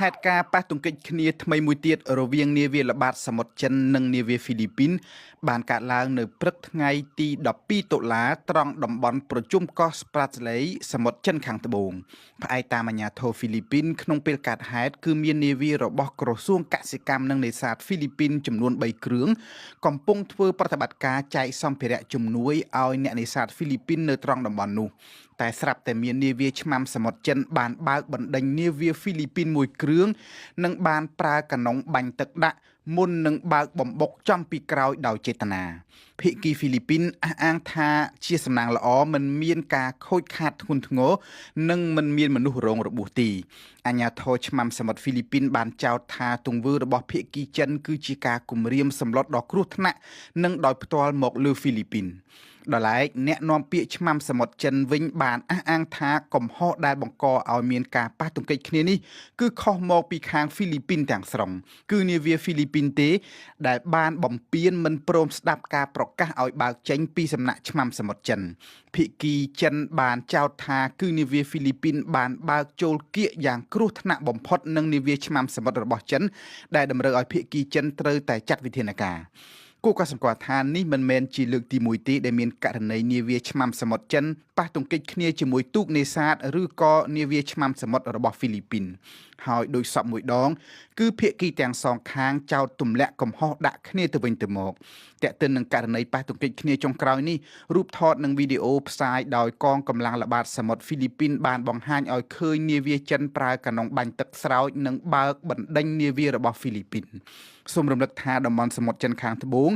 ហេតុការណ៍ប៉ះទង្គិចគ្នាថ្មីមួយទៀតរវាងនាវាល្បាតសមុទ្រចិននិងនាវាហ្វីលីពីនបានកើតឡើងនៅព្រឹកថ្ងៃទី12តុលាត្រង់តំបន់ប្រជុំកោះស្ប្រាតលេសមុទ្រចិនខាងត្បូងផ្អែកតាមអាជ្ញាធរហ្វីលីពីនក្នុងពេលកើតហេតុគឺមាននាវារបស់ក្រសួងកសិកម្មនិងនេសាទហ្វីលីពីនចំនួន3គ្រឿងកំពុងធ្វើប្រតិបត្តិការចែកសម្ភារៈជំនួយឲ្យអ្នកនេសាទហ្វីលីពីននៅត្រង់តំបន់នោះតែស្រាប់តែមាននាវាឆ្មាំសមុទ្រចិនបានបើកបណ្ដេញនាវាហ្វីលីពីនមួយគ្រឿងនិងបានប្រើកាណុងបាញ់ទឹកដាក់មុននឹងបើកបំបុកចំពីក្រោយដោយចេតនាភាគីហ្វីលីពីនអះអាងថាជាសំណាងល្អមិនមានការខូចខាតធ្ងន់ធ្ងរនិងមិនមានមនុស្សរងរបួសទេអាជ្ញាធរឆ្មាំសមុទ្រហ្វីលីពីនបានចោទថាទង្វើរបស់ភាគីចិនគឺជាការគំរាមសម្លុតដ៏គ្រោះថ្នាក់និងដោយផ្ទាល់មកលើហ្វីលីពីនដោយឡែកអ្នកនាំពាក្យឆ្មាំសមុទ្រចិនវិញបានអះអាងថាកំហុសដែលបង្កឲ្យមានការប៉ះទង្គិចគ្នានេះគឺខុសមកពីខាងហ្វីលីពីនទាំងស្រុងគឺនាវាហ្វីលីពីនទេដែលបានបំពានមិនព្រមស្ដាប់ការប្រកាសឲ្យបើកចេញពីសំណាក់ឆ្មាំសមុទ្រចិនភាគីចិនបានចោទថាគឺនាវាហ្វីលីពីនបានបើកចូលគៀកយ៉ាងគ្រោះថ្នាក់បំផុតនឹងនាវាឆ្មាំសមុទ្ររបស់ចិនដែលតម្រូវឲ្យភាគីចិនត្រូវតែចាត់វិធានការគួរក៏សម្គាល់ថានេះមិនមែនជាលើកទី1ទេដែលមានករណីនាវាឆ្មាំសមុទ្រចិនប៉ះទង្គិចគ្នាជាមួយទូកនេសាទឬក៏នាវាឆ្មាំសមុទ្ររបស់ហ្វីលីពីនហើយដោយសពមួយដងគឺភាគីទាំងសងខាងចោទទម្លាក់កំហុសដាក់គ្នាទៅវិញទៅមកទាក់ទិននឹងករណីប៉ះទង្គិចគ្នាចុងក្រោយនេះរូបថតនិងវីដេអូផ្សាយដោយកងកម្លាំងល្បាតសមុទ្រហ្វីលីពីនបានបង្ហាញឲ្យឃើញនាវាចិនប្រើកាណុងបាញ់ទឹកស្រោចនិងបើកបណ្ដេញនាវារបស់ហ្វីលីពីនសូមរំលឹកថាតំបន់សមុទ្រចិនខាងត្បូង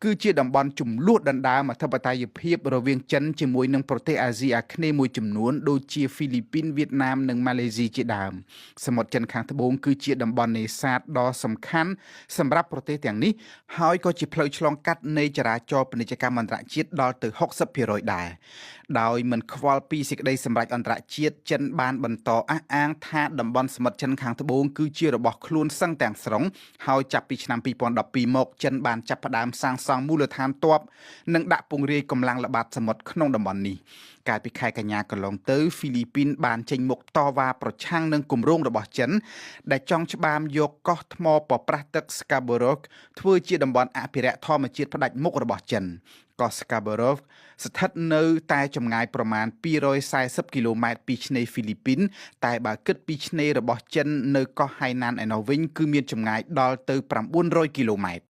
គឺជាតំបន់ជម្លោះដណ្ដើមអធិបតេយ្យភាពរវាងចិនជាមួយនឹងប្រទេសអាស៊ីអាគ្នេយ៍មួយចំនួនដូចជាហ្វីលីពីនវៀតណាមនិងម៉ាឡេស៊ីជាដើមសមុទ្រចិនខាងត្បូងគឺជាតំបន់នេសាទដ៏សំខាន់សម្រាប់ប្រទេសទាំងនេះហើយក៏ជាផ្លូវឆ្លងកាត់នៃចរាចរណ៍ពាណិជ្ជកម្មអន្តរជាតិដល់ទៅ60%ដែរដោយមិនខ្វល់ពីសេចក្តីសម្រេចអន្តរជាតិចិនបានបន្តអះអាងថាតំបន់សមុទ្រចិនខាងត្បូងគឺជារបស់ខ្លួនសឹងទាំងស្រុងហើយចាប់ពីឆ្នាំ2012មកចិនបានចាប់ផ្ដើមសាងសង់មូលដ្ឋានទ័ពនិងដាក់ពង្រាយកម្លាំងល្បាតសមុទ្រក្នុងតំបន់នេះកាលពីខែកញ្ញាកន្លងទៅហ្វីលីពីនបានចេញមុខតវ៉ាប្រឆាំងនឹងគម្រោងរបស់ចិនដែលចង់ច្បាមយកកោះថ្មប៉ប្រះទឹក Scarborough ធ្វើជាតំបន់អភិរក្សធម្មជាតិផ្ដាច់មុខរបស់ចិនកោះ Scarborough ស្ថិតនៅតែចម្ងាយប្រមាណ240គីឡូម៉ែត្រពីឆ្នេរហ្វីលីពីនតែបើគិតពីឆ្នេររបស់ចិននៅកោះហៃណានឯណោះវិញគឺមានចម្ងាយដល់ទៅ900គីឡូម៉ែត្រ។